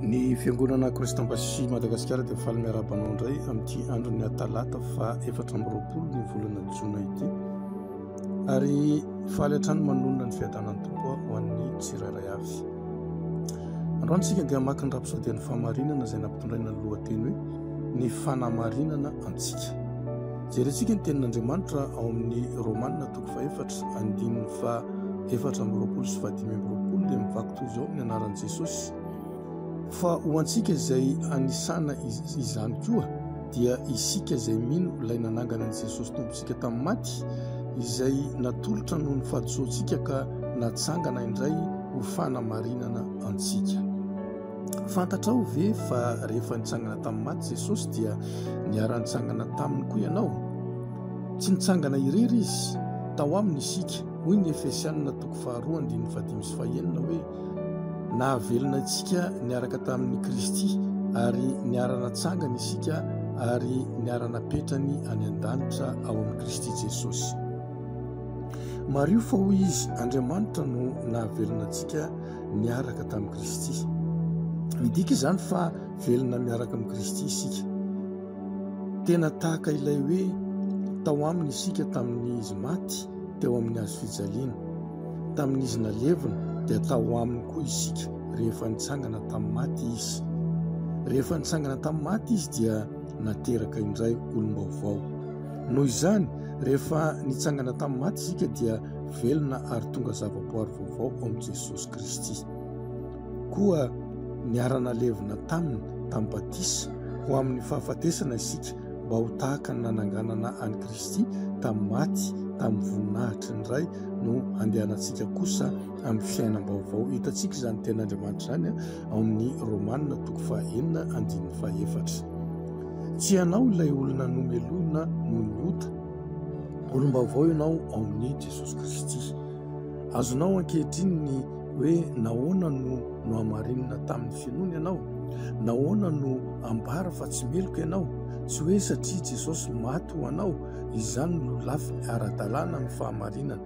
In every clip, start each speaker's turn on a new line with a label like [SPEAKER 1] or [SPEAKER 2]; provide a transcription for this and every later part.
[SPEAKER 1] Ny Fiangonana Christ Embassy Madagasikara dia faly miarahaba anao indray amin'ity andron'ny talata faha 24 ny volana jona ity ary faly hatrany manonona ny fiadanan'ny Tompo ho an'ny tsirairay avy. Androany isika dia hamaky ny Rapsodian'ny Fahamarinana izay nampitondraina ny lohateny hoe Ny Fanamarinana Antsika. Jerentsika ny tenin'Andriamanitra ao amin'ny Romana toko fahefatra andininy faha 24 sy faha 25 dia mivaky toy izao amin'ny anaran'i Jesosy, Fa ho antsika izay anisana izany koa dia isika izay mino ilay nanangana an'i Jesosy Tompontsika tamin'ny maty, izay natolotra noho ny fahadisoantsika ka natsangana indray ho fanamarinana antsika. Fantatrao ve fa rehefa nitsangana tamin'ny maty Jesosy dia niara-nitsangana taminy koa ianao? Tsy nitsangana irery izy, tao aminy isika. Hoy ny Efesianina toko faharoa andininy fahadimy sy fahenina hoe, Nahavelona antsika niaraka tamin'i Kristy ary niara-natsangana isika ary niara-napetrany any an-danitra ao amin'i Kristy Jesosy. Mariho fa hoy izy, Andriamanitra no nahavelona antsika niaraka tamin'i Kristy. Midika izany fa velona miaraka amin'i Kristy isika. Tena tahaka ilay hoe tao aminy isika tamin'izy maty teo amin'ny hazo fijaliana. Tamin'izy nalevina dia tao aminy koa isika rehefa nitsangana tamin'ny maty izy. Rehefa nitsangana tamin'ny maty izy dia nateraka indray olom-baovao. Noho izany, rehefa nitsangana tamin'ny maty isika dia velona ary tonga zavaboary vaovao ao amin'i Jesosy Kristy. Koa niara-nalevina taminy tamin'ny batisa ho amin'ny fahafatesana isika mba ho tahaka ny nananganana an'i Kristy tamin'ny maty tamin'ny voninahitry ny Ray no handehanantsika kosa amin'ny fiainam-baovao. Hitantsika izany tenin'Andriamanitra izany ao amin'ny Romana toko fahaenina andininy fahefatra. Tsy ianao ilay olona nomelohina noho ny ota. Olom-baovao ianao ao amin'i Jesosy Kristy. Azonao ankehitriny ny hoe nahoana no nohamarinina tamin'ny finoana ianao? Nahoana no ambara fa tsy meloka ianao? Tsy hoe satria Jesosy maty ho anao, izany no lafiny ara-dalàna amin'ny fahamarinana.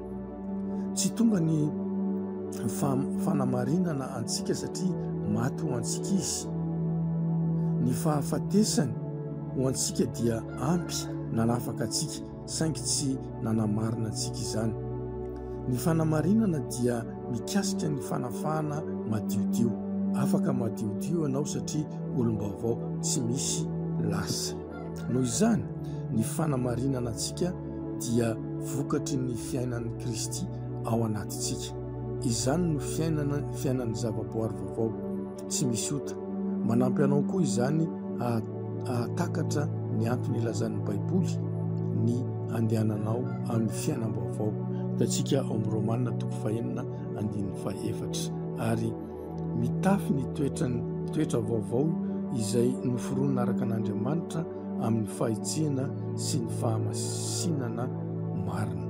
[SPEAKER 1] Tsy tonga ny fanamarinana antsika satria maty ho antsika Izy. Ny fahafatesany ho antsika dia ampy nanafaka antsika, saingy tsy nanamarina antsika izany. Ny fanamarinana dia mikasika ny fanafahana madiodio. Afaka madiodio ianao satria olom-baovao tsy misy lasa. Noho izany, ny fanamarinana antsika dia vokatry ny fiainan'i Kristy ao anatintsika. Izany no fiainana, fiainan'ny zavaboary vaovao, tsy misy ota. Manampy anao koa izany hahatakatra ny antony ilazan'ny Baiboly ny handehananao amin'ny fiainam-baovao. Hitantsika ao amin'ny Romana toko fahenina andininy fahefatra. Ary mitafy ny toetrany toetra vaovao izay noforonina araka an'Andriamanitra amin'ny fahitsiana sy ny fahamasinana marina.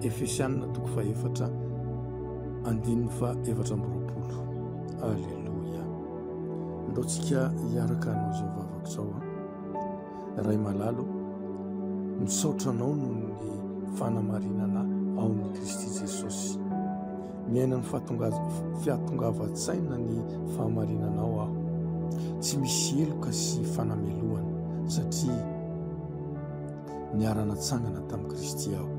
[SPEAKER 1] Efesianina toko fahefatra andininy faha 24. Aleloia. Ndao tsika hiaraka hanao izao vavaka izao an. Ray malala ô, misaotra anao noho ny fanamarinana ao amin'i Kristy Jesosy. Miaina ny fahatongavan-tsaina ny fahamarinanao aho. Tsy misy heloka sy fanamelohana satria niara-natsangana tamin'i Kristy aho.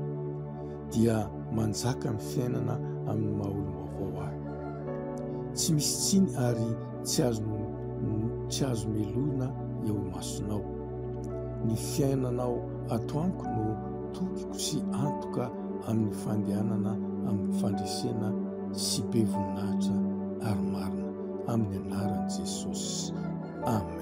[SPEAKER 1] Dia manjaka ny fiainana amin'ny maha olom-baovao ahy. Tsy misy tsiny ary tsy azo tsy azo melohina eo imasonao. Ny fiainanao ato amiko no tokiko sy antoka amin'ny fandehanana amin'ny fandresena sy be voninahitra ary marina. Amin'ny anaran'i Jesosy. Amen.